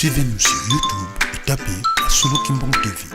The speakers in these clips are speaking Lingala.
Suivez-nous sur YouTube et tapez Solo Kimbong TV.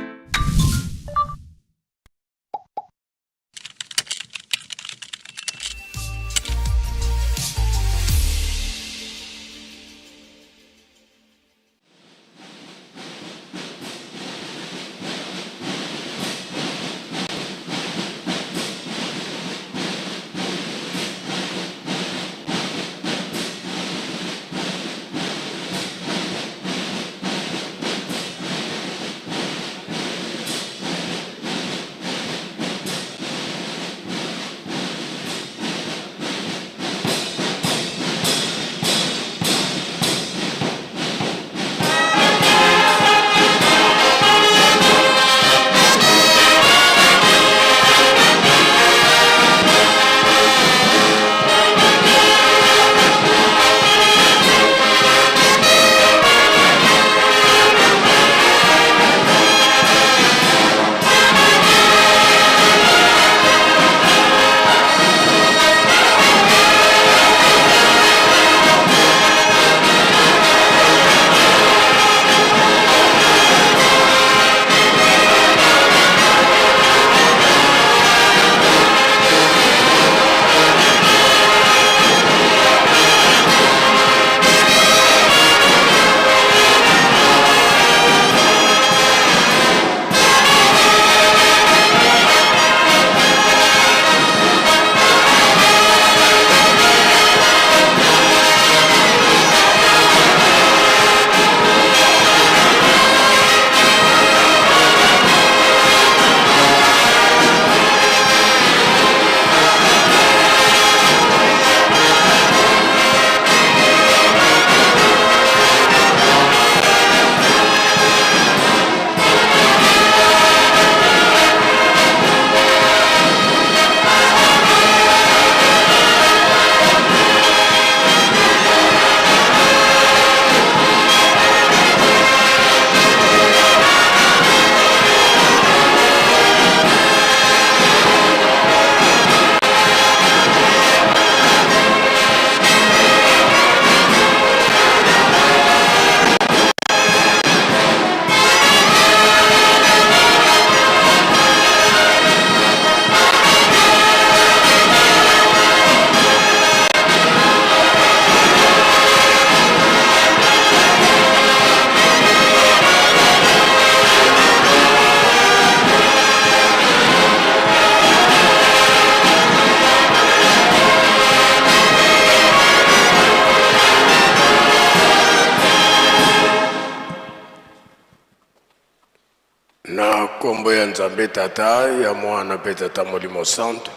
Na nkombo ya Nzambe Tata, ya Mwana mpe Tata Molimo Santo,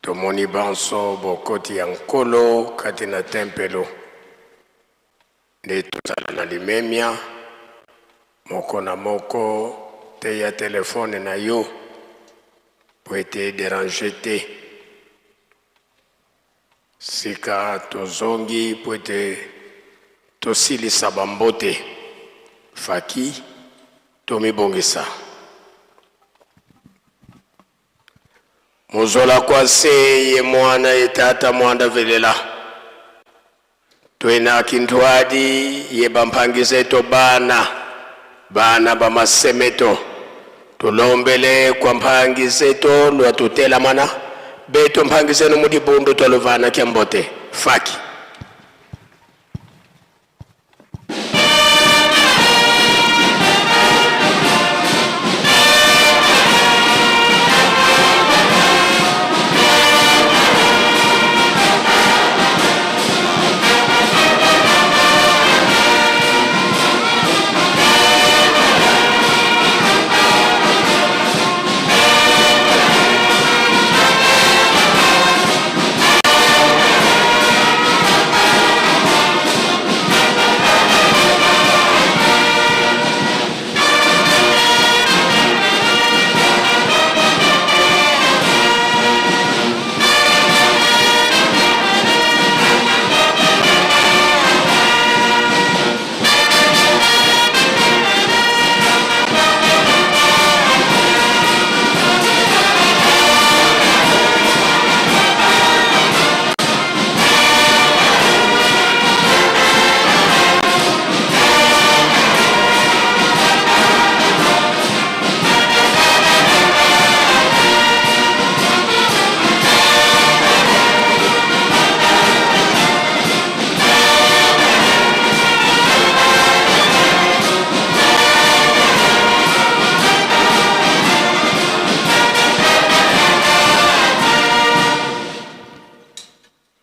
tomoni banso bokoti ya Nkolo kati na tempelo. Nde tozala na limemia moko na moko teya telefone na yo mpo ete ederange te. Sika tozongi mpo ete tosilisa bambote. Faki, tomibongisa. Mozola kwase ye mwana ye tata mwanda velela. Twena kintwadi ye bampangizeto bana bana bamasemeto tulombele kwa mpangizeto lwa tutelamana beto mpangizeno mudibundu twaluvana kya mbote faki.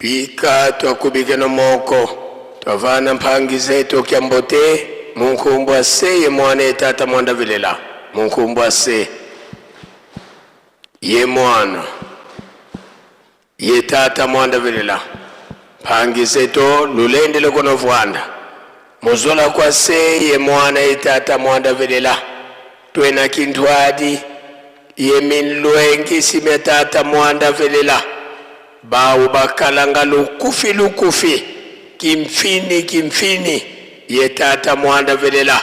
Bika twakubikeno moko twavana mphangi zetu kyambote munkumbwa se ye mwana ye tata mwanda velela munkumbwa se ye mwana ye tata mwanda velela mphangi zetu lulendele kono vwanda muzola kwa se ye mwana ye tata mwanda velela twena kintwadi ye minlwengi simya tata mwanda velela bawu bakalanga lukufi lukufi kimfini kimfini ye tata mwanda velela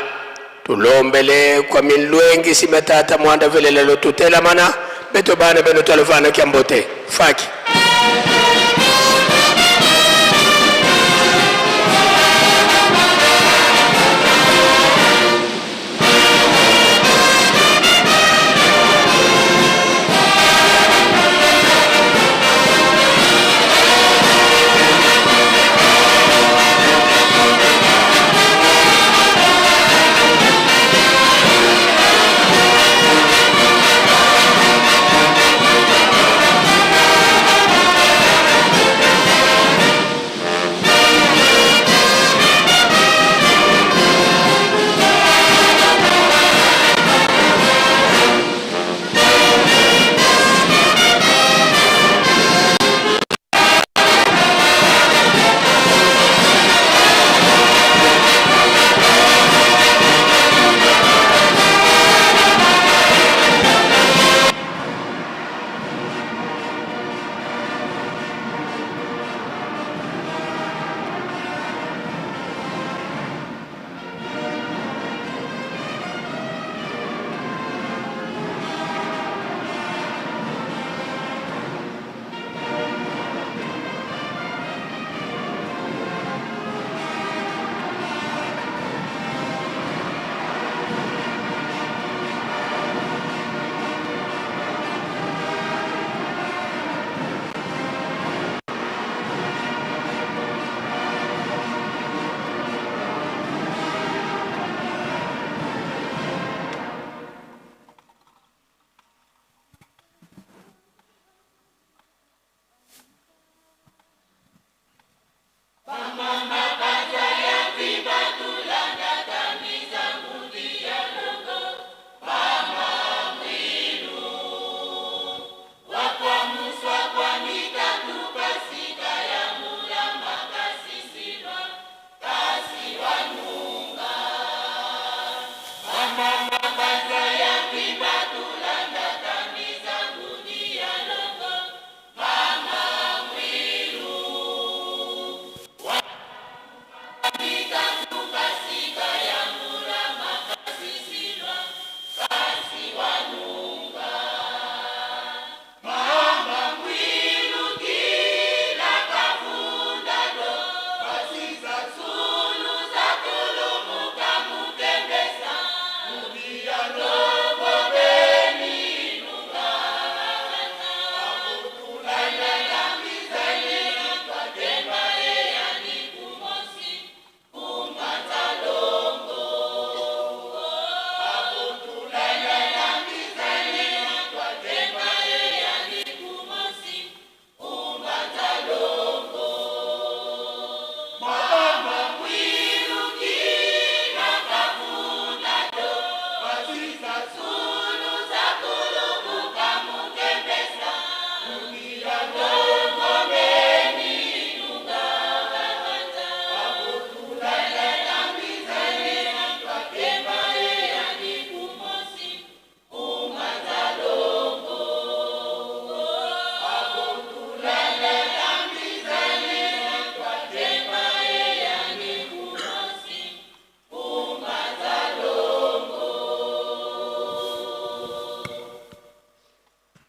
tulombele kwa minlwengi simya tata mwanda velela lotutelamana beto bana beno twaluvana kyambote faki.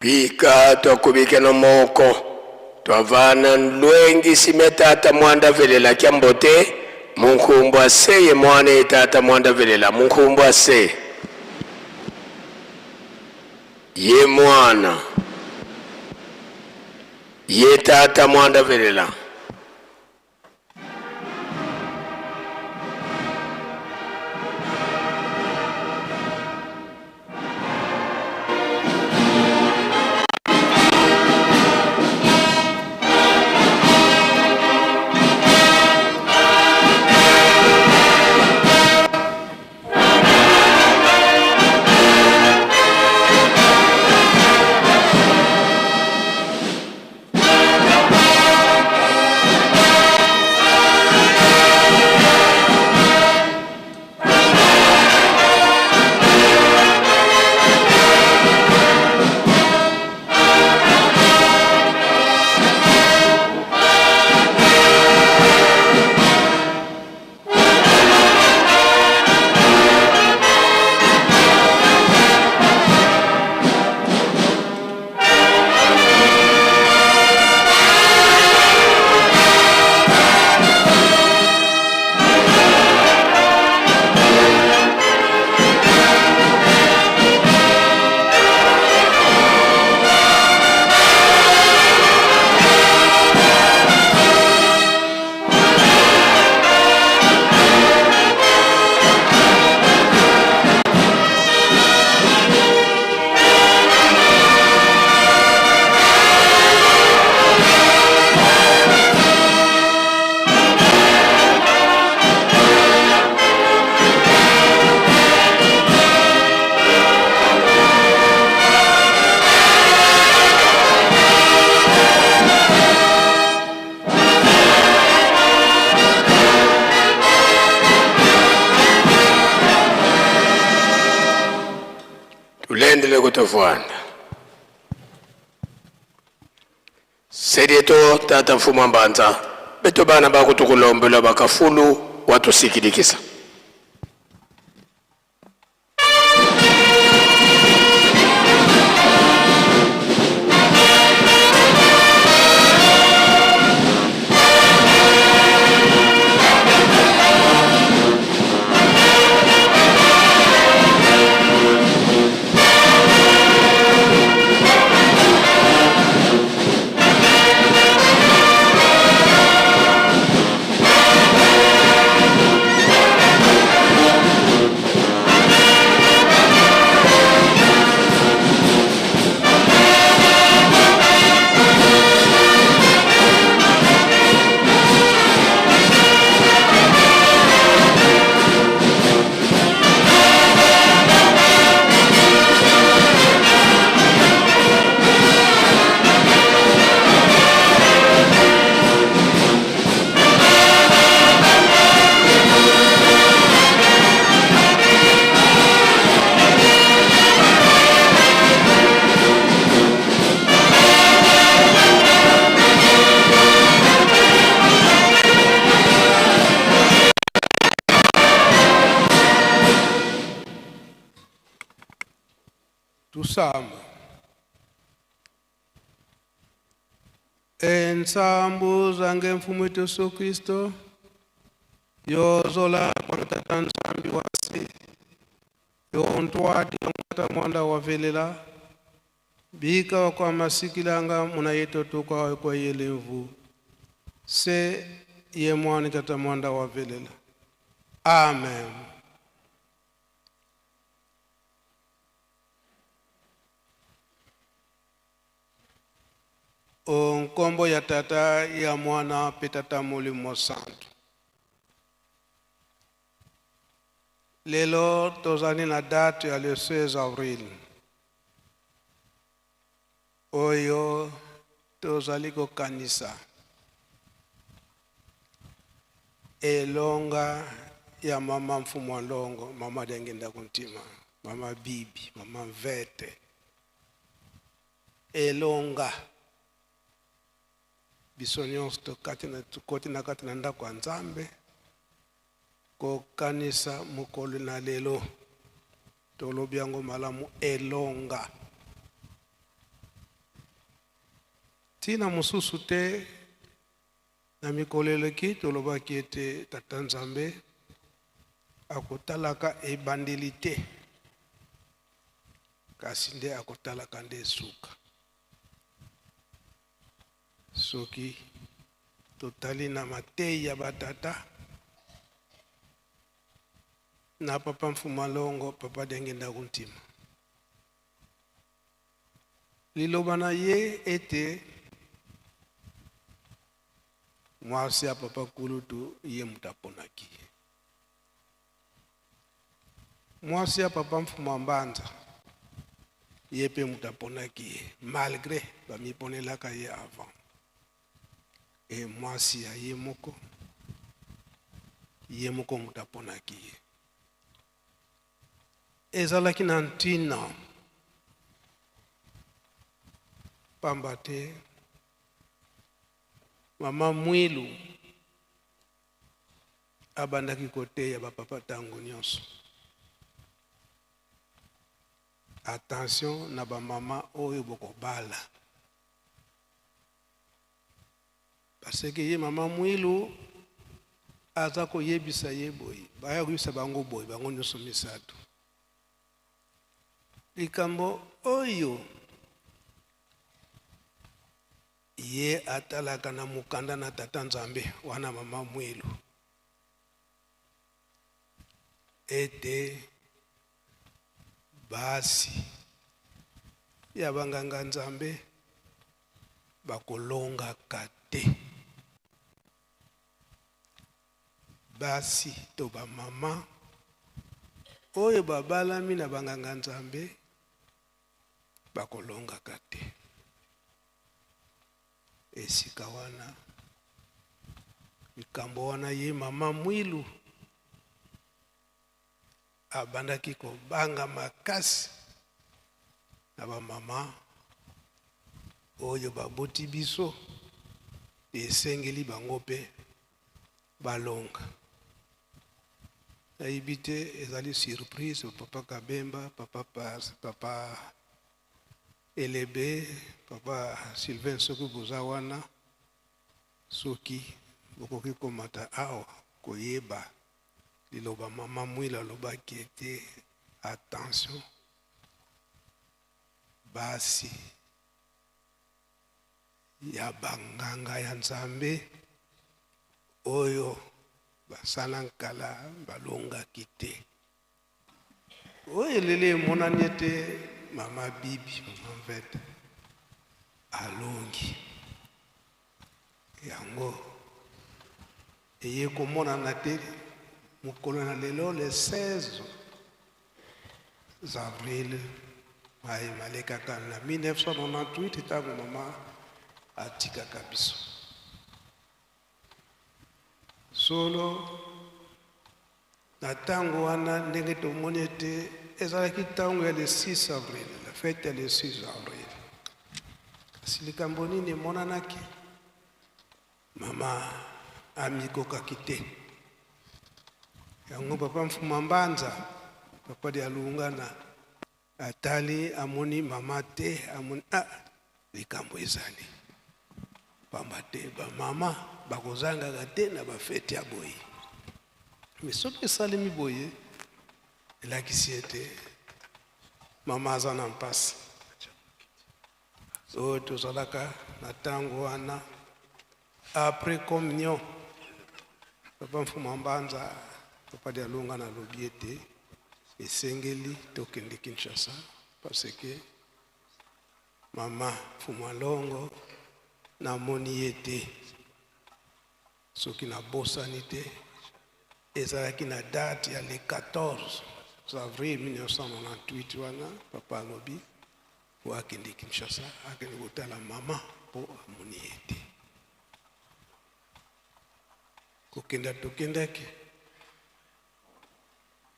Bika twakubikena moko twavana lwengi sime tata mwanda velela kyambote munkumbwa se ye mwana ye tata mwanda velela munkumbwa se ye mwana ye tata mwanda velela. kutovwanda. Sedieto tata mfumu wa mbanza beto bana bakutukulombela bakafulu watusikilikisa. Tusamba. Ensambu zange mfumu wetu Yesu Kristo yozola kwa tata Nzambi wasi yontwadi yongata mwanda wavelela bika wakwa masikilanga muna yeto tukwa kwa yelemvu se ye mwana tata mwanda wavelela. Amen. O nkombo ya tata ya mwana pe tata molimo santu. Lelo tozali na date ya le 16 avril oyo tozali kokanisa elonga ya mama Mfumu wa Longo, mama Diangienda Kuntima, mama Bibi, mama Mvete. Elonga biso nyonso tokati na tokoti na kati na ndako ya Nzambe kokanisa mokolo na lelo tolobi yango malamu elonga. Ntina mosusu te na mikolo eleki tolobaki ete Tata Nzambe akotalaka ebandeli te kasi nde akotalaka nde suka. Soki totali na mateyi ya batata na papa Mfuma Longo, papa Diangienda Kuntima, liloba na ye ete mwasi ya papa Kulutu ye moto aponaki ye. Mwasi ya papa Mfuma Mbanza ye mpe moto aponaki ye malgré bamiponelaka ye avant. E mwasi ya ye moko, ye moko moto aponaki ye. Ezalaki na ntina pamba te mama Mwilu abandaki koteya bapapa ntango nyonso. Attention na bamama oyo bokobala. Parce que ye mama Mwilu aza koyebisa ye boye, baya koyebisa bango boye, bango nyonso misato. Likambo oyo ye atalaka na mokanda na Tata Nzambe wana mama Mwilu ete basi ya banganga Nzambe bakolongaka te. Basi to bamama oyo babalami na banganga Nzambe bakolongaka te. Esika wana likambo wana ye mama Mwilu abandaki kobanga makasi. Na bamama oyo baboti biso, esengeli bango mpe balonga. Nayebi te, ezali surprise papa Kabemba, papa Pas, papa Elebe, papa Sylvain, soki boza wana, soki bokoki komata awa koyeba liloba mama Mwila alobaki ete attention basi ya banganga ya Nzambe oyo basala nkala balongaki te. Oyo elele emonani ete mama Bibi, mama Mvete alongi yango, eye komonana te mokolo na lelo le 16 avril maye malekaka na 1998, ntango mama atikaka biso. Solo na ntango wana, ndenge tomoni ete ezalaki ntango ya le 6 avril, la fête ya le 6 avril, kasi likambo nini emonanaki? Mama amikokaki te. Yango papa Mfuma Mbanza, papa de Alungana, atali, amoni mama te, amoni ah, likambo ezali, pamba te bamama bakozangaka te na bafete ya boye. Me soki esalemi boye, elakisi ete mama aza na mpasi. Oyo tozalaka na ntango wana, après communion, papa Mfuma Mbanza, papa de Alunga, nalobi ete esengeli tokende Kinshasa parce que mama Mfuma Longo namoni ye te. Soki nabosani te, ezalaki na date ya le 14 avril 1998. Wana papa alobi po akende Kinshasa, akende kotala mama mpo amoni ye te. Kokenda tokendaki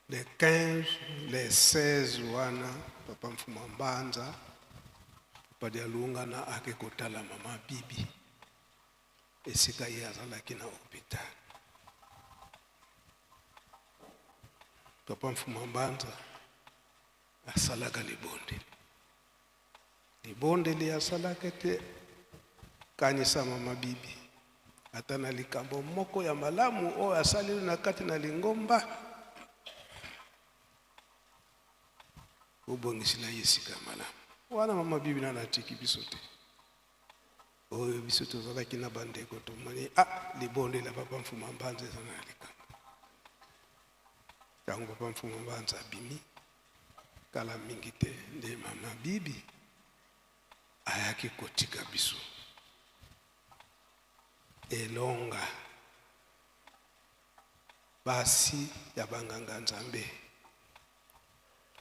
le 15, le 16 wana, papa Mfuma Mbanza, papa Dialungana, ake kotala mama Bibi esika ye azalaki na hôpital. Papa Mfuma Mbanza asalaka libondeli, libondeli asalaka ete kanisa mama Bibi, ata na likambo moko ya malamu oyo asaleli na kati na lingomba, obongisela ye esika ya malamu. Wana mama Bibi nano atiki biso te. Oyo biso tozalaki na bandeko, tomoni ah, libondeli ya papa Mfuma Mbanza eza na likambo. Ntango papa Mfuma Mbanza abimi, kala mingi te nde mama Bibi ayaki kotika biso. Elonga basi ya banganga Nzambe,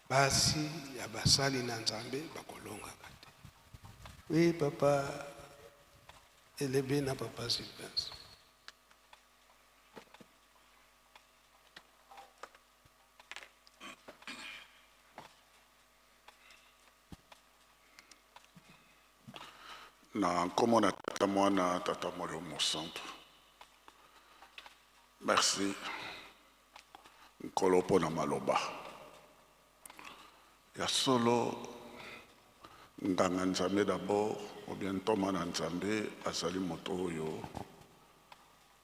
basi ya basali na Nzambe bakolongaka te. Oui, papa Elebe na papa Sylvain. Na nkombo na Tata, Mwana, Tata Molimo Mosantu. Merci Nkolo mpo na maloba ya solo. Nganga Nzambe d'abord, ou bien ntoma na Nzambe, azali moto oyo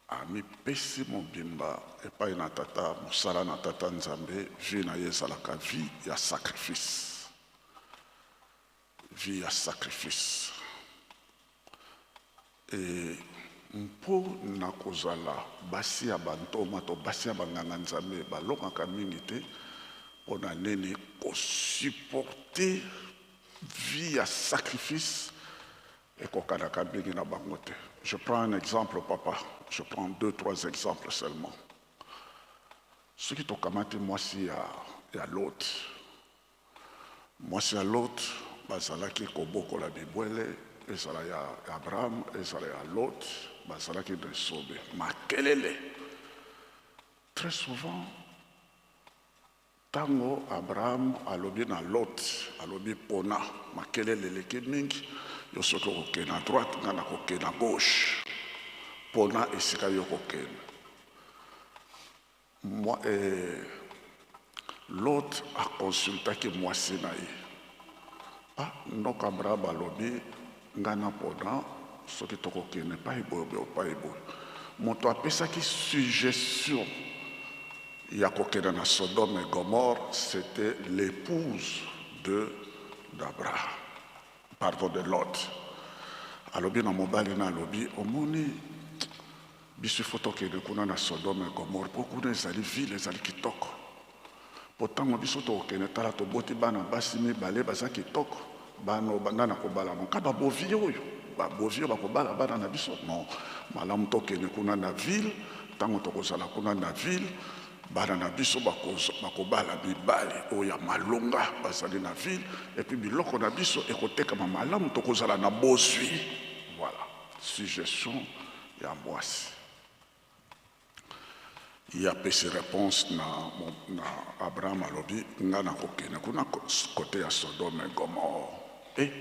amipesi mobimba epai na Tata, mosala na Tata Nzambe. Vie na ye ezalaka vie ya sacrifice, vie ya sacrifice. E mpo na kozala basi ya bantoma to basi ya banganga Nzambe balongaka mingi te. Mpo na nini? Kosupporter vie ya sacrifice ekokanaka mingi na bango te. Je prends un exemple, papa, je prends deux, trois exemples seulement. Soki tokamati mwasi ya Lot, mwasi ya Lot, bazalaki kobokola bibwele, ezala ya Abraham, ezala ya Lot, bazalaki na esobe, makelele. Très souvent, Ntango Abraham alobi na Lot, alobi pona, makelele eleki mingi, yo soki okokende na droite, ngai nakokende na gauche, pona esika yo okokende. Mwa, eh, Lot aconsultaki mwasi na ye. Ah, ndoko Abraham alobi, ngai napona soki tokokende epai boye boye epai boye. Moto apesaki suggestion ya kokende na Sodome et Gomorrhe, c'était l'épouse de d'Abraham, pardon, de Lot. Alobi na mobali na alobi, omoni biso ifo tokende kuna na Sodome et Gomorrhe mpo kuna ezali ville, ezali kitoko. Mpo ntango biso tokokende, tala toboti bana basi mibale baza kitoko, bana oyo nani akobala bango? Ka babovi oyo, babovi oyo bakobala bana na biso? Non, malamu tokende kuna na ville. Ntango tokozala kuna na ville, bana na biso bakobala mibali oyo ya malonga bazali na ville, et puis biloko na biso ekotekama malamu, tokozala na bozwi. Voilà suggestion ya mwasi. Ye apesi réponse na Abraham, alobi nga nakokende kuna côté ya Sodome et Gomorrhe. E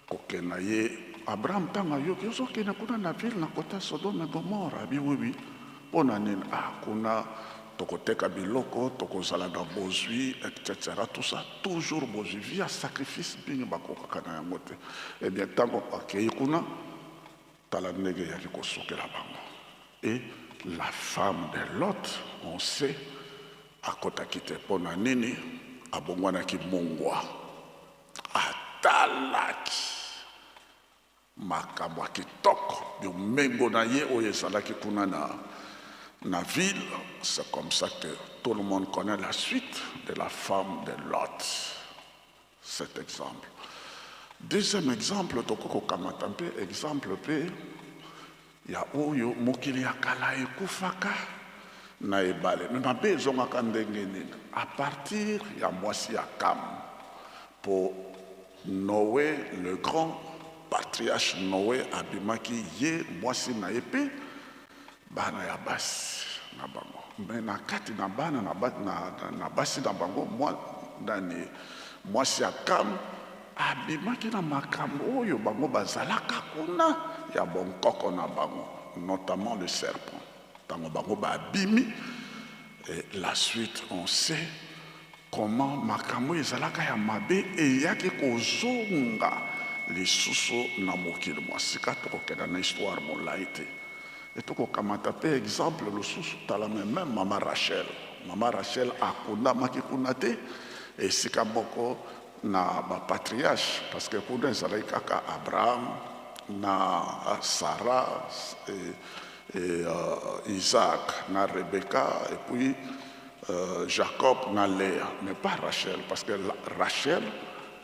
kokenda ye Abraham, ntango ayoki ozokende kuna na ville na côté ya Sodome et Gomorrhe, abi oui oui, mpo na nini? Ah, kuna tokoteka biloko, tokozala na bozwi, etc., tout ça, toujours bozwi, vie ya sacrifice mingi bakokaka na yango te. Eh bien, ntango akei kuna, tala ndenge eyaki kosukela bango. Et la femme de Lot, on sait, akotaki te. Mpo na nini? Abongwanaki mongwa, atalaki makambo ya kitoko, bomengo na ye oyo ezalaki kuna na ville. C'est comme ça que tout le monde connaît la suite de la femme de Lot, cet exemple. Deuxième exemple, tokoki kokamata mpe exemple mpe ya oyo mokili ya kala ekufaka na ebale, me mabe ezongaka ndenge nini? À partir ya mwasi ya Kam. Mpo Noé, le grand patriarche Noé, abimaki ye, mwasi na ye mpe bana ya basi na bango. Me na kati na bana na basi na bango, mwa nani, mwasi ya Kam abimaki na makambo oyo bango bazalaka kuna ya bonkoko na bango, notamment le serpent. Ntango bango babimi, et la suite, on sait comment makambo ezalaka ya mabe eyaki kozonga lisusu na mokili mwa sika. Tokokenda na histoire molai te. E tokokamata mpe exemple lisusu, tala même mama Rachel. Mama Rachel akundamaki kuna te esika moko na bapatriarche, parce que kuna ezalaki kaka Abraham na Sarah et Isaac na Rebecca et puis Jacob na Léa, mais pas Rachel, parce que Rachel,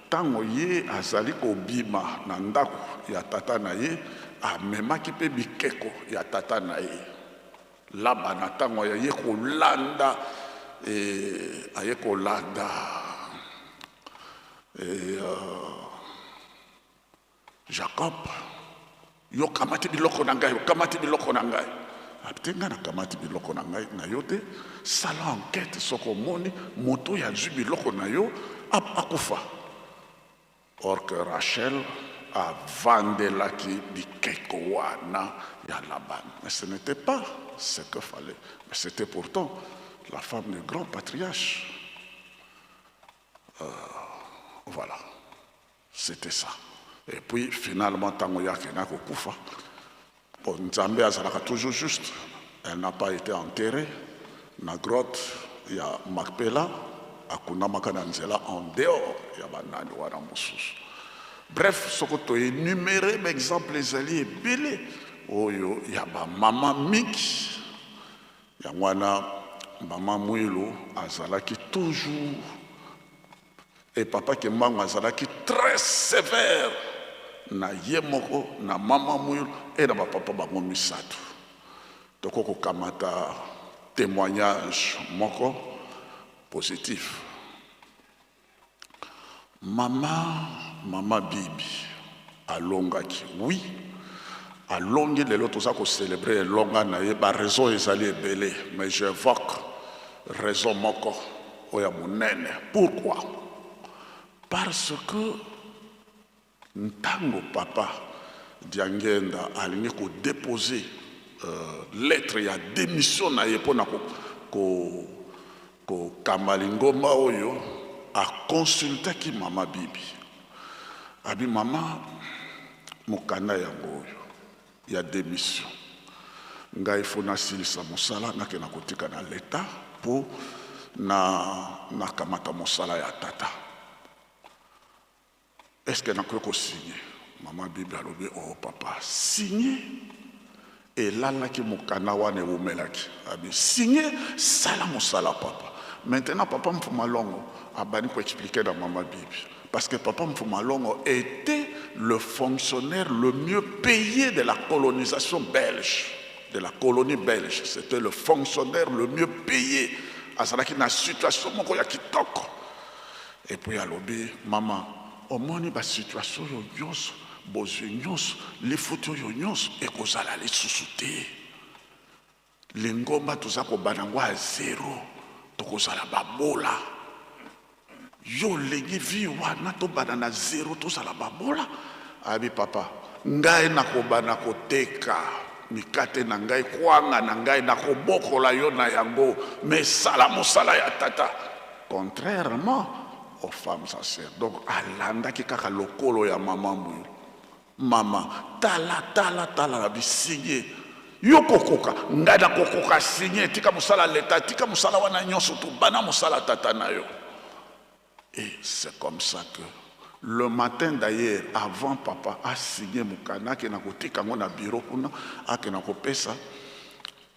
ntango ye azali kobima na ndako ya tata na ye, amemaki mpe bikeko ya tata na ye Labana. Ntango aye kolanda aye kolanda Jacob, yo kamati biloko na ngai, okamati biloko na ngai. Te, ngai nakamati biloko na ngai na yo te. Sala enquête, soki omoni moto oyo azwi biloko na yo, akufa. Or que Rachel avandelaki bikeko wana ya Laban, mais ce n'était pas ce que fallait, mais c'était pourtant la femme du grand patriarche. Voilà, c'était ça. Et puis finalement, ntango ye akenda kokufa, bon, Nzambe azalaka toujours juste, elle n'a pas été enterrée na grotte ya Makpela, akundamaka na nzela en dehors ya banani wana mosusu. Bref, soko toénumérer baexemple, ezali ebele oyo ya bamama mingi. Yango wana mama Mwilu azalaki toujours et papa Kimbangu azalaki très sévère na ye moko, na mama Mwilu e na bapapa bango misato. Tokoki kokamata témoignage moko positif, mama Bibi alongaki. Oui, alongi. Lelo toza kocélébrer elonga na ye. Baraison ezali ebele, mais j'évoque raison moko. Oyo ya monene. Pourquoi? Parce que ntango papa Diangenda alingi kodepose lettre ya démission na ye mpona kokamba lingomba oyo, aconsultaki mama Bibi. Abi: "Mama, mokanda yango oyo ya démission. Ngai fo nasilisa mosala, nakenda kotika na leta mpo na nakamata mosala ya tata. Est ce que nakoki kosigne?" Mama Bibi alobi: "Oh papa, signe." Elalaki mokanda wana, ewumelaki. Abi: "Signe, sala mosala papa." Maintenant papa Mfuma Longo abandi koexpliquer na mama Bibi, parce que papa Mfuma Longo était le fonctionnaire le mieux payé de la colonisation belge, de la colonie belge. C'était le fonctionnaire le mieux payé. Azalaki na situation moko ya kitoko. Et puis alobi: "Mama, omoni basituation oyo nyonso, bozwi nyonso, lifuti oyo nyonso ekozala lisusu te. Lingomba toza kobanda yango ya zero, tokozala babola. Yo olingi vie wana, tobanda na zero, tozala babola?" Abi: "Papa, ngai nakobanda koteka mikate na ngai, kwanga na ngai, nakobokola yo na yango, mais sala mosala ya tata." Contrairement aux femmes sorcières. Donc alandaki kaka lokolo ya mama Mwilu. Mama: "Tala, tala, tala na bisigne. Yo kokoka, ngai nakokoka. Signe, tika mosala leta, tika mosala wana nyonso, tobana mosala tata na yo." Et c'est comme ça que le matin d'ailleurs, avant papa asigné mokanda, akenda kotika yango na bureau kuna, akenda kopesa,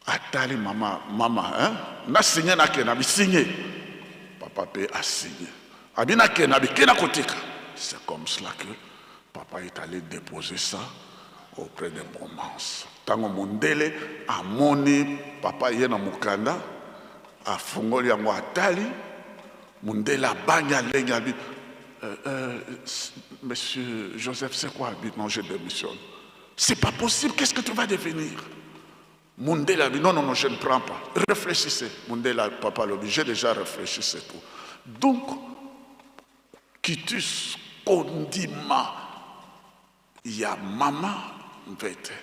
atali mama: "Mama, hein? Nasigné, nakenda?" Bisigne. Papa mpe asigné. Abi: "Nakenda?" Abi: "Kenda kotika." C'est comme cela que papa est allé déposer ça auprès de Bromans. Ntango mondele amoni papa ye na mokanda, afungoli yango, atali, mondele abangi, alengi, abi: Monsieur Joseph, c'est quoi?" Abi: "Non, je démissionne." "C'est pas possible, qu'est-ce que tu vas devenir?" Mondele abi: "Non, non, non, je ne prends pas, réfléchissez." Mondele, papa alobi: "J'ai déjà réfléchi, c'est tout." Donc quitus, kondima ya mama Mvete,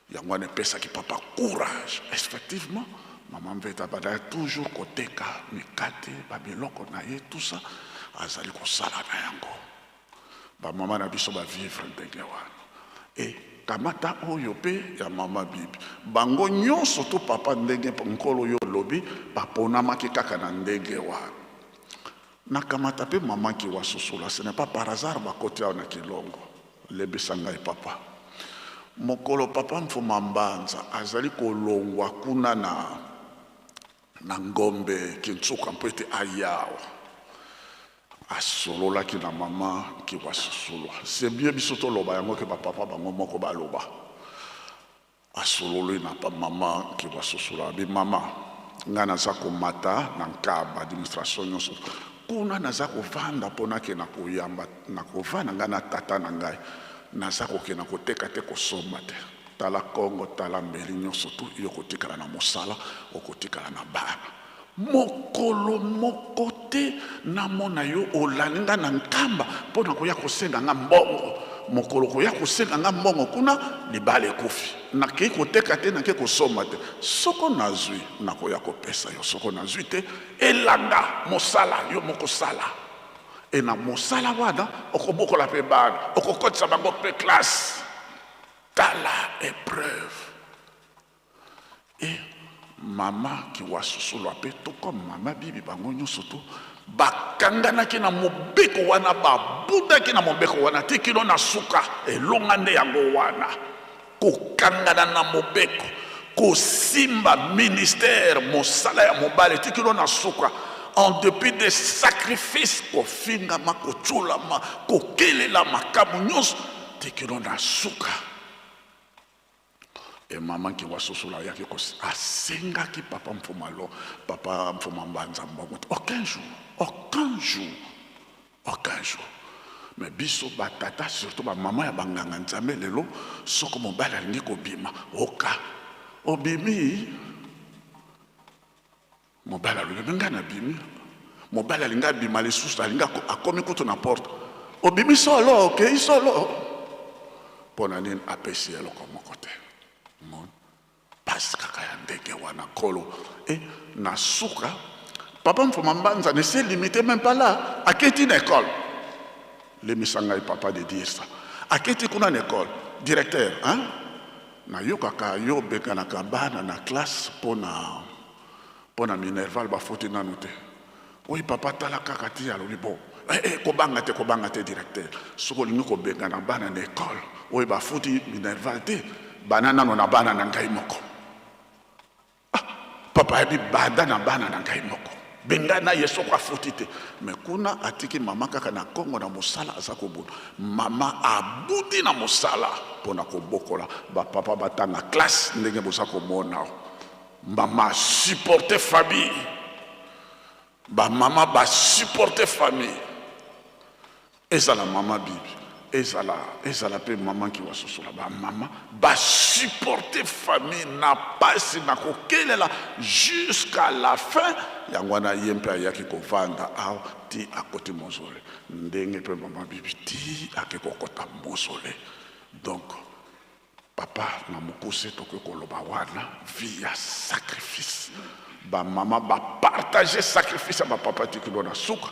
yango wana epesaki papa courage. Effectivement, mama Mvete abandaki toujours koteka mikate, babiloko na ye, tout ça, azali kosala na yango. Bamama na biso bavivre ndenge wana. E kamata oyo mpe ya mama Bibi, bango nyonso to papa, ndenge nkolo oyo olobi, baponamaki kaka na ndenge wana. Nakamata mpe mama Kiwasusula. Ce n'est pas par hasard bakoti awa na Kilongo. Lebisa ngai papa. Mokolo papa Mfuma Mbanza azali kolongwa kuna na Ngombe Kintsuka mpo ete ayawa, asololaki na mama Kiwasusulwa. C'est bien biso toloba yango ke bapapa bango moko baloba. Asololi na pa mama Kiwasusulwa, abi: "Mama, ngai naza komata na Nkamba, administration nyonso kuna, naza kovanda mpo nakenda koyamba na kovanda ngai na tata na ngai. Naza kokenda koteka te, kosomba te. Tala Kongo, tala mbeli nyonso tu. Yo kotikala na mosala, okotikala na bana. Mokolo moko te namona yo olandi nga na Nkamba mpo na koya kosenga nga mbongo. Mokolo koya kosenga nga mbongo kuna, libala ekufi. Nakei koteka te, nakei kosomba te. Soko nazwi, nakoya kopesa yo. Soko nazwi te, elanga mosala yo moko sala. E na mosala wana okobokola mpe bana, okokotisa bango mpe classe." Tala épreuve. E mama Kiwasusulwa mpe to comme mama Bibi, bango nyonso to bakanganaki na mobeko wana, babundaki na mobeko wana ti kino na suka. Elonga nde yango wana, kokangana na mobeko, kosimba ministère, mosala ya mobali ti kino na suka, en dépit des sacrifices, kofingama, kotyolama, kokelela, makambo nyonso, ti kino na suka. E mama Kiwasosola ayaki, asengaki papa Mfuma lo, papa Mfuma Mbanza mbongo te, aucun jour, aucun jour, aucun jour. Mais biso batata, surtout bamama ya banganga nzambe lelo, soko mobali alingi kobima, oka obimi. Mobali alobi: "Me ngai nabimi." Mobali alingi abima lisusu, alingi akomi kutu na porte, obimi solo, okei solo. Mpo na nini apesi eloko moko te? Moni pasi kaka ya ndenge wana. Nkolo e na suka, papa Mfuma Mbanza ne s'est limité même pas là, aketi na école. Lemisa ngai papa de dire ça. Aketi kuna na école, directeur, hein? Nayokaka yo obenganaka bana na classe mpona mpona minerval, bafuti nanu te. Oyo papa, tala kaka ti alobi bon, eh, eh, kobanga te, kobanga te directeur, soki olingi kobengana bana na école oyo bafuti minerval te, bana nano na bana na ngai moko. Ah, papa ayebi, banda na bana na ngai moko, bengana ye soko afuti te. Me kuna atiki mama kaka na Kongo na mosala, aza kobunda. Mama abudi na mosala mpona kobokola bapapa, batanga classe ndenge boza komona. Mama supporte famille, bamama basupporte famille, ezala mama Bibi, ezala mpe mama Nkiwa Sosola, bamama basupporte famille na pasi na kokelela jusqu'à la fin. Yango wana ye mpe ayaki kovanda awa ti akoti mausolée, ndenge mpe mama Bibi ti ake kokota mausolée. Donc papa, na mokuse tokoki koloba wana vie ya sacrifice. Bamama bapartage sacrifice ya bapapa ti kino na suka.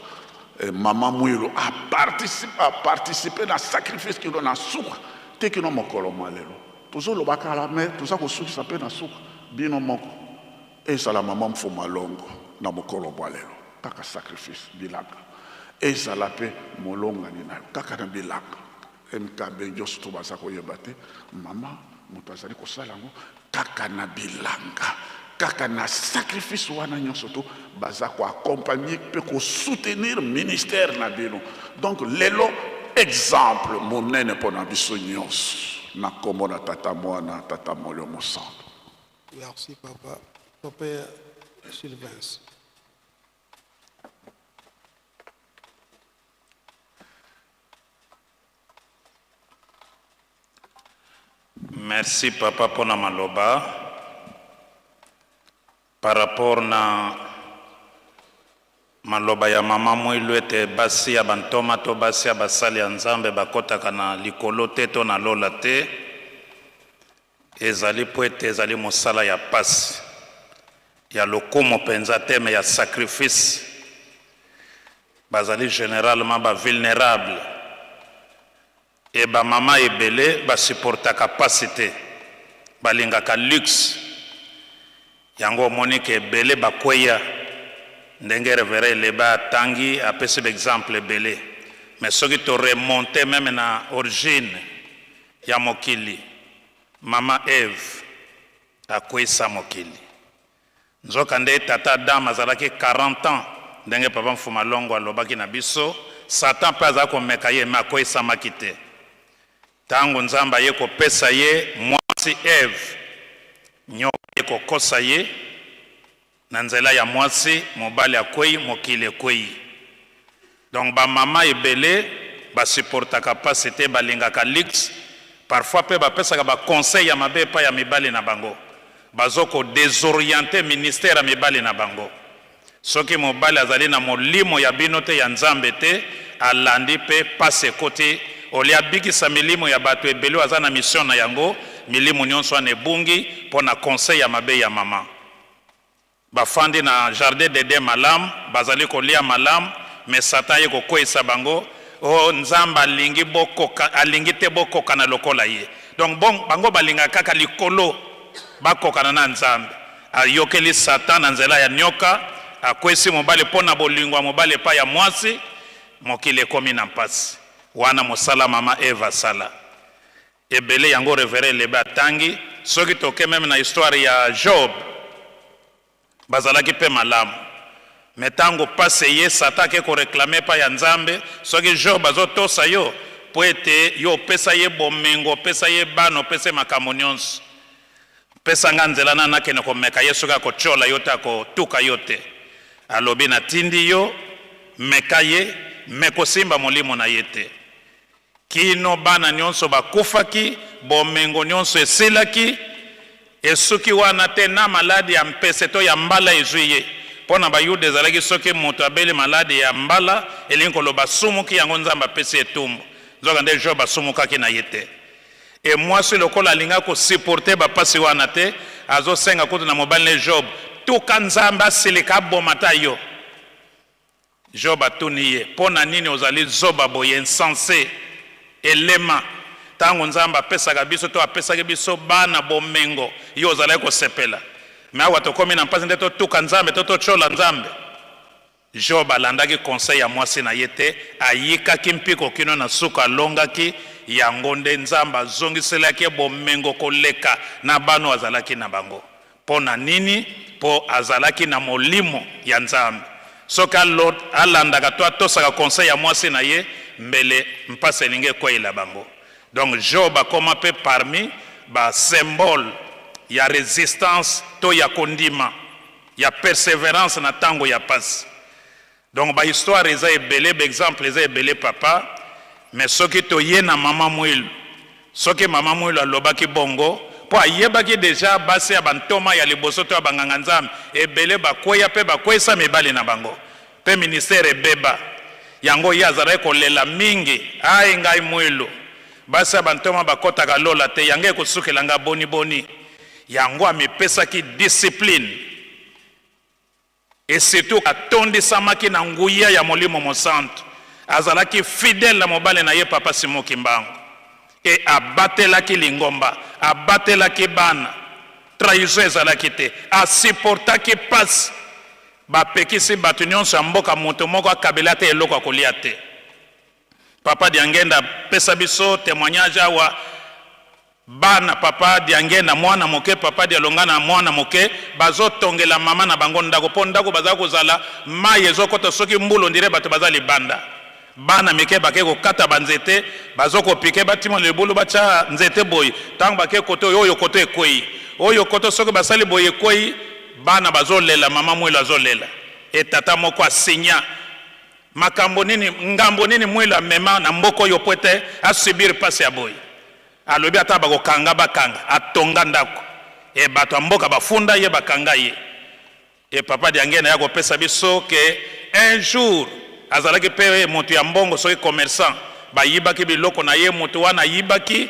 Mama Mwilu aparticipe na sacrifice kino na suka te, kino mokolo mwa lelo tozoloba kala, me toza kosukisa mpe na suka bino moko. Ezala mama Mfuma Longo na mokolo mwa lelo, kaka sacrifice bilanga. Ezala mpe molongani na yo, kaka na bilanga. MKB nyonso to baza koyeba te, mama moto azali kosala yango kaka na bilanga, kaka na sacrifice wana nyonso to baza koaccompagne mpe kosoutenir ministère na bino. Donc lelo exemple monene mpo na biso nyonso, na nkombo na Tata, Mwana, Tata Molimo Mosantu. Merci, papa. Papa Sylvain. Merci papa mpona maloba par rapport na maloba ya mama Mwilu, ete basi ya bantoma to basi ya basali ya Nzambe bakɔtaka na likolo te to na lola te. Ezali mpo ete ezali mosala ya pasi, ya lokumu mpenza te, me ya sacrifice. Bazali généralement bavulnérable e bamama ebele basupportaka pasi te, balingaka luxe. Yango omoni ke ebele bakweya, ndenge révérend Eleba atangi, apesi baexemple ebele. Mais soki toremonte même na origine ya mokili, mama Eve akweyisa mokili. Nzoka nde tata Adam azalaki 40 ans, ndenge papa Mfuma Longo alobaki na biso. Satan mpe azala komeka ye, me akweyisamaki te. Ntango Nzambe aye kopesa ye mwasi Eve, nyoka ye kokosa ye na nzela ya mwasi, mobali akwei, mokili ekwei. Donc bamama ebele basupportaka pasi te, balingaka luxe. Parfois mpe bapesaka baconseil ya mabe epai ya mibali na bango, bazo kodésoriente ministère ya mibali na bango. Soki mobali azali na molimo ya bino te, ya Nzambe te, alandi mpe pasi ekoti. Olia abikisa milimo ya bato ebele oyo aza na mission na yango, milimo nyonso wana ebungi mpo na conseil ya mabe ya mama. Bafandi na jardin d'Eden malamu, bazali kolia malamu, me Satan ye kokweyisa bango: o Nzambe alingi bokoka, alingi te bokokana lokola ye. Donc bon, bango balingaka kaka likolo, bakokana na Nzambe. Ayokeli Satan na nzela ya nyoka, akwesi mobali mpo na bolingo ya mobali epai ya mwasi, mokili ekomi na mpasi. Wana mosala mama Eva asala ebele, yango révérend Elebe atangi. Soki toke même na histoire ya Job, bazalaki mpe malamu, me ntango pasi eye, Satan ake koréclamer epai ya Nzambe: soki Job azotosa yo, mpo ete yo opesa ye bomengo, opesa ye bana, opesa ye makambo nyonso, pesa nga nzela na nakende komeka ye soki akotiola yo te, akotuka yo te. Alobi: natindi yo, meka ye, me kosimba molimo na ye te. Kino bana nyonso bakufaki, bomengo nyonso esilaki, esuki wana te, na maladi ya mpese to ya mbala ezwi ye. Mpo na Bayuda ezalaki soki moto abeli maladi ya mbala, elingi koloba asumuki, yango Nzambe apesi etumbu. Nzokande Job asumukaki na ye te. E mwasi lokola alingaki ko supporter ba pasi wana te, azosenga kutu na mobali ne Job, tuka Nzambe asilika aboma ata yo. Job atuni ye, mpo na nini ozali zoba boye, insense, elema, tango Nzambe apesaka biso to apesaki biso bana bomengo, yo ozalaki kosepela, mais awa tokomi na mpasi nde totuka Nzambe to totyola Nzambe? Job alandaki conseil ya mwasi na ye te, ayikaki mpiko kino na suka alongaki, yango nde Nzambe azongiselaki ye bomengo koleka na bana oyo azalaki na bango. Mpo na nini? Mpo azalaki na Molimo ya Nzambe. Soki alandaka to atosaka conseil ya mwasi na ye, mbele mpasi elingi ekweyela bango. Donc Job akoma mpe parmi ba symboles ya resistance to ya kondima, ya perseverance na tango ya pasi. Donc ba histoires eza ebele, ba exemples eza ebele papa, mais soki toye na mama Muilu, soki mama Muilu alobaki bongo po ayebaki dejà basi ya ba ntoma ya liboso to ya ba nganga Nzambe ebele bakweya pe bakweyisa mibali na bango pe ministère ebeba, yango ye azalaki kolela mingi, ai ngai Muilu, basi ya ba ntoma bakotaka lola te, yango ekosukela nga boni boni? Yango amipesaki discipline. Et surtout atondisamaki na nguya ya Molimo Mosantu. Azalaki fidèle na mobali na ye Papa Simon Kimbangu. Et abatelaki lingomba, abatelaki bana. Trahison ezalaki te. A supportaki pasi. Bapekisi bato nionso ya mboka moto moko akabela ata eloko ya kolia te. Papa Diangenda apesa biso temoignage awa. Bana papa Diangenda mwana moke, papa Dialongana mwana moke bazo tongela mama na bango ndako po ndako baza kozala mayi ezo kota soki mbula on dirait bato baza libanda. Bana mike bake kokata ba nzete bazo ko piquer ba timola libulu batia nzete boye tango bake kote oyo oyo koto ekweyi oyo koto soki basali boye ekweyi bana bazo lela mama Muilu azo lela et tata moko a signa Makambo nini, ngambo nini Muilu amema na mboka oyo po ete a subir pasi ya boye? Alobi ata bako kanga ba kanga, atonga ndako et bato ya mboka ba funda ye ba kanga ye. Et papa Diangienda aya kopesa biso que un jour azalaki pe mutu ya mbongo soki commerçant, ba yibaki biloko na ye, mutu wana ayibaki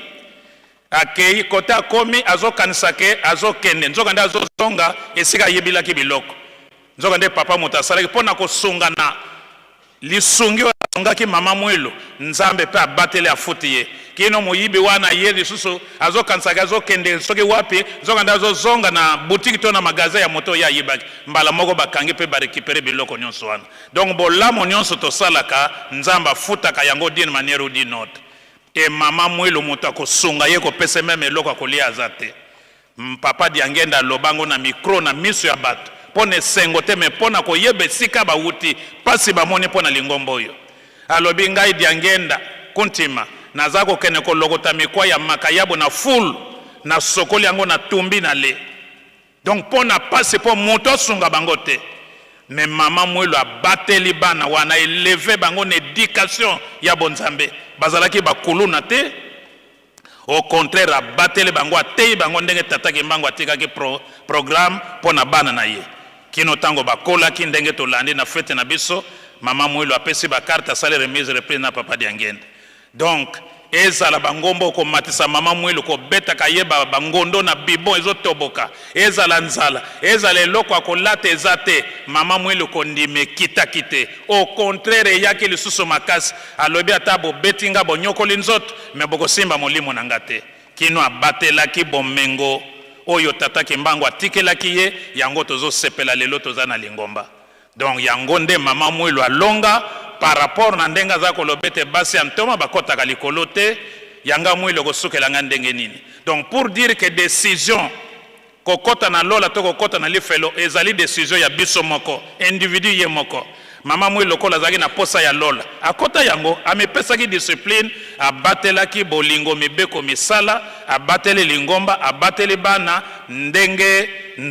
akeyi cote akomi azo kanisa que azo kende nzoka nde azo zonga esika ayibilaki biloko. Nzoka nde papa moto asalaki mpo na kosunga na lisungi oyo asungaki mama Muilu, Nzambe mpe abateli afuti ye. Kino moyibi wana aye lisusu azokanisa ke azokende soki wapi, nzoka nde azozonga na boutique to na magasin ya moto oyo ye ayibaki. Mbala moko bakangi mpe ba recuperer biloko nionso wana. Donc bolamu nionso tosalaka, Nzambe afutaka yango d'une manière ou d'une autre. Et mama Muilu moto akosunga ye kopesa ye meme eloko ya kolia aza te. Papa Diangenda aloba ngo na micro na miso ya bato mpo na esengo te mais mpo na koyeba esika bawuti, pasi bamoni mpo na lingomba oyo. Alobi ngai Diangenda Kuntima naza kokende kolokota mikwa ya makayabu na fulu na sokoli yango na tumbi na le. Donc mpo na pasi mpo moto asunga bango te. Mais maman Muilu abateli bana wana, eleve bango na education ya bonzambe. Bazalaki ba kuluna te. Au contraire abateli bango, ateyi bango ndenge tata Kimbangu atikaki pro, programme mpo na bana na ye. Kino tango bakolaki ndenge tolandi na fete na biso, mama Muilu apesi ba carte, asali remise reprise na papa Diangienda. Donc ezala ba ngomba okomatisa mama Muilu kobetaka ye ba, ba ngondo na bibon ezotoboka, ezala nzala, ezala eloko ya kolata eza te, mama Muilu kondima ekitaki te. Au contraire eyaki lisusu makasi. Alobi ata bobeti nga bonyokoli nzoto mais bokosimba molimo na nga te. Kino abatelaki bomengo oyo tata Kimbangu atikelaki ye, yango tozo sepela lelo toza na lingomba. Donc yango nde mama Muilu alonga par rapport na ndenge aza koloba ete basi ya ntoma bakotaka likolo te, ya nga Muilu ekosukela nga ndenge nini? Donc pour dire que decision Kokota na lola to kokota na lifelo ezali decision ya biso moko, individu ye moko. Mama Mwilu lokola azalaki na posa ya lola, akota yango, amipesaki discipline, abatelaki bolingo, mibeko, misala, abateli lingomba, abateli bana, ndenge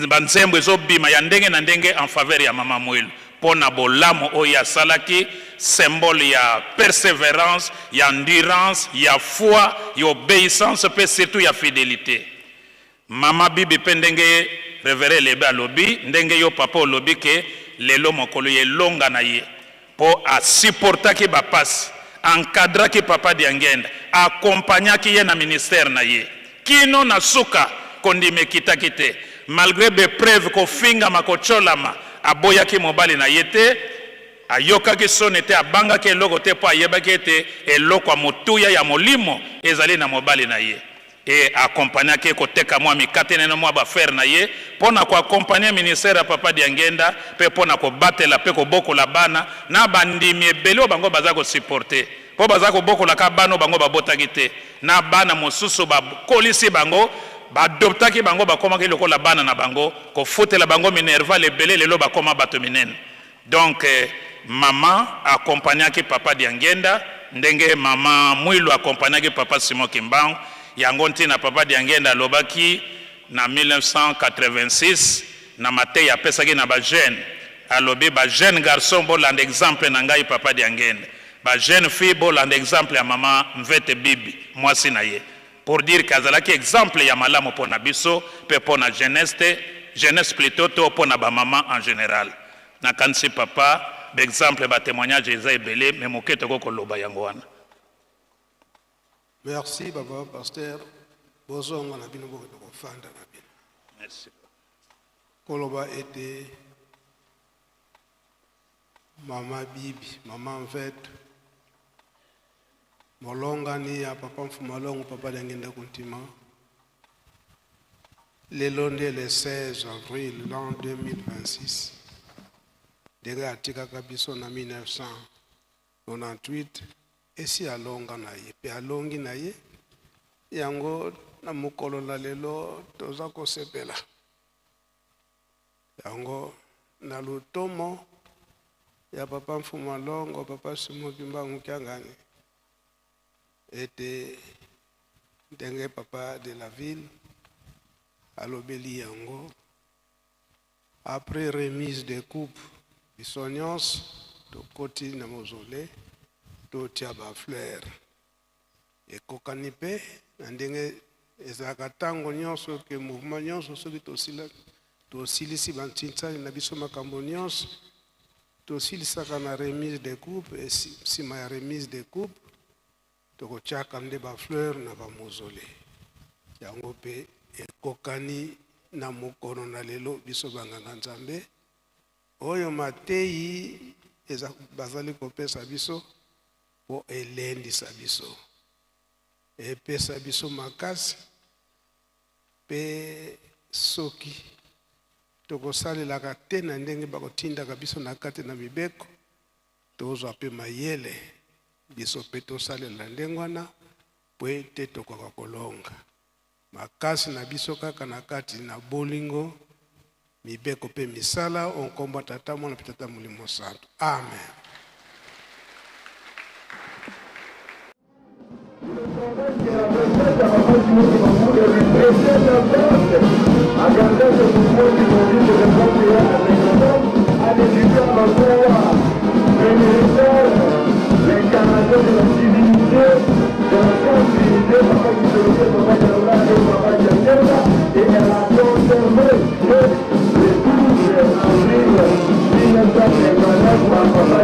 ba nzembo ezo bima ya ndenge na ndenge en faveur ya Mama Mwilu po na bolamu oyo ye asalaki, symbole ya perseverance, ya endurance, ya foi, ya obeissance pe surtout ya fidelite. Maman bibi pe ndenge reverend elebe alobi ndenge yo papa olobi ke lelo mokolo ya elonga na ye mpo asupportaki bapasi, encadraki papa Diangenda, accompagnaki ye na ministère na ye kino na suka. Kondima ekitaki te malgré baépreuves, kofingama, kotyolama. Aboyaki mobali na ye te, ayokaki soni te, abangaki eloko te, mpo ayebaki ete eloko ya motuya ya molimo ezali na mobali na ye. E accompagnaki koteka mwa mikate nene, mwa baaffaires na ye, mpo na koaccompagner ministère ya papa Diangenda, mpe mpo na kobatela mpe kobokola bana na bandimi ebele oyo bango baza kosupporter, mpo baza kobokolaka bana oyo bango babotaki te, na bana mosusu bakolisi bango, baadoptaki bango, bakomaki lokola bana na bango, kofutela bango minerval ebele. Lelo bakoma bato minene. Donc mama accompagnaki papa Diangenda ndenge mama Mwilu accompagnaki papa Simon Kimbangu. Yango ntina papa Diangenda alobaki na 1986 na mateya apesaki na bajeunes, alobi: "Bajeune garçon, bolanda exemple na ngai papa Diangenda. Bajeune fille, bolanda exemple ya mama Mvete Bibi, mwasi na ye." Pour dire que azalaki exemple ya malamu mpo na biso mpe mpo na jeunesse te, jeunesse plutôt, to mpo na bamama en général. Nakanisi papa, baexemple, batémoignage eza ebele, mais moke tokoki koloba yango wana. Merci, papa pasteur. Bozonga na bino, bokende kofanda na bino. Merci. Koloba ete mama Bibi, mama Mvete, molongani ya papa Mfumalongo, papa Diangenda Kuntima, lelo nde le 16 avril l'an 2026, ndenge atikaka biso na 1998, esi alonga na ye mpe alongi na ye. Yango na mokolo na lelo toza kosepela yango na lotomo ya papa Mfuma Longo, papa Simon Kimbangu Kiangani, ete ndenge papa de la ville alobeli yango, après remise de coupe, biso nyonso tokoti na mausolée, totia bafleurs. Ekokani mpe na ndenge ezalaka ntango nyonso ke mouvement nyonso, soki tosilisi bantinsani na biso, makambo nyonso tosilisaka na remise de coupe. Nsima ya remise de coupe, tokotiaka nde bafleurs na bamausolée. Yango mpe ekokani na mokolo na lelo. Biso banganga Nzambe, oyo mateyi eza bazali kopesa biso mpo elendisa biso, epesa biso makasi, mpe soki tokosalelaka te na ndenge bakotindaka biso na kati na mibeko, tozwa mpe mayele, biso mpe tosalela ndenge wana, po ete tokoka kolonga. Makasi na biso kaka na kati na bolingo, mibeko mpe misala. O nkombo Tata, Mwana mpe Tata Molimo Santo, amen. L'incarnation de la divinité, de la sensibilité, papa Kisoloke, papa Dialona et papa Diangenda, et elle a conservé le 12 avril 1959 par papa.